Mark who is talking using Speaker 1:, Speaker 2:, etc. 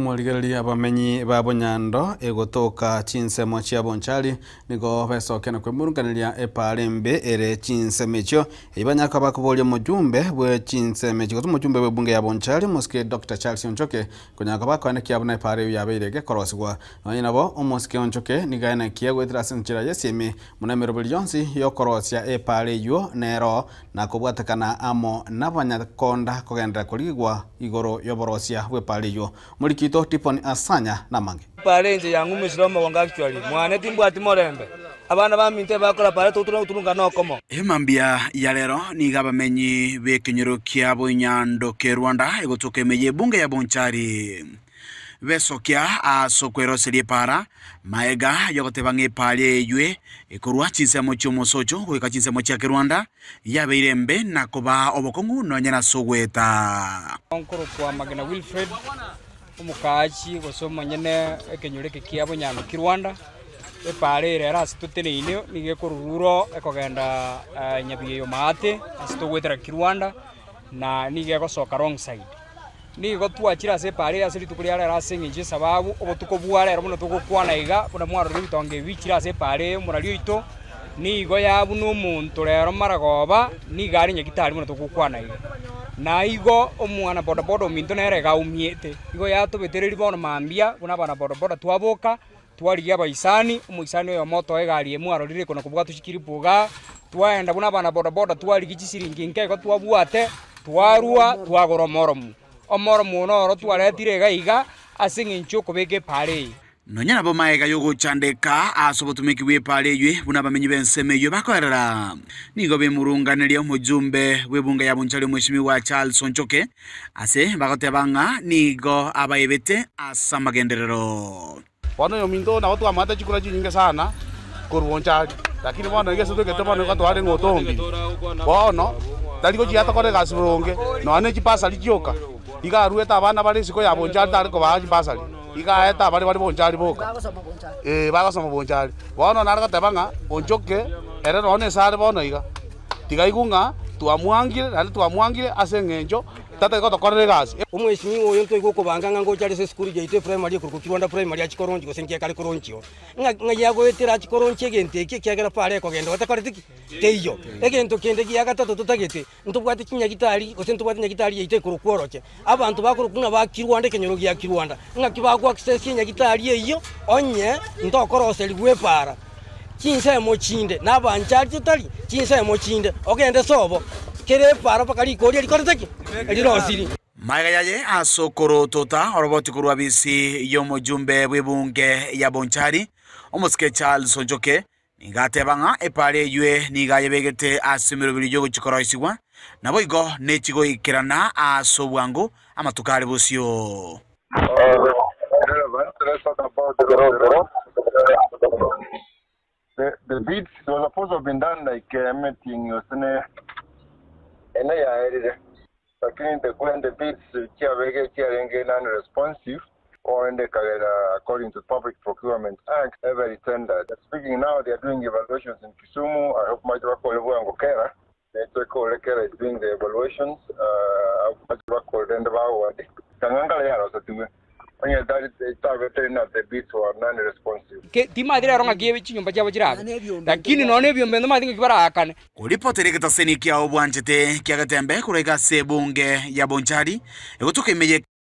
Speaker 1: Morigererie abamenyi ba Bonyando egotoka chinsemo chia Bonchari nigo besokia na kwemurunganeria epaara embe ere chinsemo echio. Eyio banyare koba bakoboria omojumbe bwe chinsemo echi gose omojumbe bw'ebunge ya Bonchari omosike Doctor Charles Onchoke konyara koba akoenekia buna epaara eyio yabeire egekorosigwa. Nonye nabo omosike Onchoke nigo aenekia goetera ase enchera y'esimi buna emeroberi yonsi y'okorosia epaara eyio nero na kobwatekana amo nabanyakonda kogenderera korigigwa igoro y'oborosia bw'epaara eyio. Omoriki oito Tipon Asanya namange.
Speaker 2: Paara inche yang'umisire omogongo actually mwane timbwati morembe abana baminto ebakora paara togotuna goturunga nokomo.
Speaker 3: Emambia ya rero nigo abamenyi b'ekenyoro kia Boinyando Kerwanda egotoka ime y'ebunge ya Bonchari besokia ase okweroseria epaara maega yogoteba ng'a epaara eywe ekorwa chinsemo chi'omosocho goika chinsemo chia Kerwanda yabeire embe na kobaa obokong'u nonya nase ogoeta.
Speaker 4: Nkorokwa Magena Wilfred, omokaachi gose omonyene ekenyoro eke kia Bonyanduki Rwanda, epaara ere ere ase toteneine nigo ekorurwa oro ekogenda Nyabigeyo maate ase togoetera Kirwanda, na nigo egosoka wrong side. Nigo twachire ase epaara eye ase rituko ria rero ase eng'encho y'esababu, obotuko bwa rero buna togokwana iga, buna mwarorire ebitongo ebi bichire ase epaara eye omorari oito, nigo yabuna omonto rero maragoba, nigo are nyagitari buna togokwana iga. Na igo omwana bodaboda ominto nere iga aumiete, igo yatobetereria bono mambia buna abana bodaboda twaboka, twarigia abaisani, omoisani oyomo otoa egari eye mwarorire ekona kobwatwa chikiripu igaa, twaenda buna abana bodaboda twarigia chisiringi nke igo twabwate, twarua twagora omoromu. Omoromu oyo noro twaretire iga iga ase eng'encho yokobeka epaara eye.
Speaker 3: Nonya nabo magega y'ogochandeka ase obotomeki bw'epaara eyio buna abamenyi b'ensemo eyio bakoerera, nigo bemurunganeria omojumbe bw'ebunga ya Bonchari Omweshimiwa Charles Onchoke ase bagoteba ng'a nigo abaebete ase amagenderero.
Speaker 5: Bono oyominto nabo twamaete chikura chinyinge sana korwa Bonchari, lakini bono iga ase toigete bono iga tware ng'a otombi. Bono, tari gochia tokore egasi boronge, nonya ne chibasari chioka, iga aruete abana bare isiko ya Bonchari tare kobaa chibasari, iga aete abare bare Bonchari boka, eh bagosoma Bonchari. Bono nare goteba ng'a onchoke ere nonya na ase are bono iga, tiga aigwe ng'a twamwangire naende twamwangire ase eng'encho Tata igo tokorere egasi.
Speaker 6: Omwesimiwa oyo ntoigwe okobanga ng'a ngocha are ase esukuru yaito eprimary ekorokwa Kirwanda Primary achie koronchia gose nki ekare koronchio, ng'a ng'ai agoetera achie koronchia egento eki ekiagera pare ekogenda otakoreti ki? Teiyo. Egento kende gia gatato totagete, ntobwate chinyagitari gose ntobwate nyagitari yaito ekorokwa Oroche. Abanto bakorokwa ng'a ba Kirwanda ekenyoro gia Kirwanda, ng'aki bago access enyagitari eyio onye ntokoroserigwa epara. Chinsemo chinde nabanchari totari, chinsemo chinde ogende sobo, kera epaara mpaka rikori erikorete ki? Rirosiri.
Speaker 3: Magega yaye ase okorotota oroboti korwa bisi y'omojumbe bw'ebunge ya Bonchari, omosike Charles Onchoke, nigo ateba ng'a epaara eyio nigo ayebegete ase emeroberi y'ogochia koroisigwa, naboigo nechigoikerana ase obwango amatuko are bosio.
Speaker 7: The, the bids it was supposed to have been done like meeting osene ene yaerire lakini the when the bids chiabege chiarenge non responsive or ende kagera according to Public Procurement Act every tender. Speaking now they are doing evaluations in Kisumu. I hope mache bakore bwango kera netwe kera is doing the evaluations mache bakore rende baward kang'angala yarosetiwe onye tari tabete na the bids were non responsive.
Speaker 4: Ke timanyeti rero ng'aki ebe chinyomba chiabo chirabe, lakini nonya na ebiombe ntomanyeti ng'aki baraakane.
Speaker 3: Koripotera egetaseni kia obwanchete kia Getembe korwa iga ase ebunge ya Bonchari egotoka ime ye.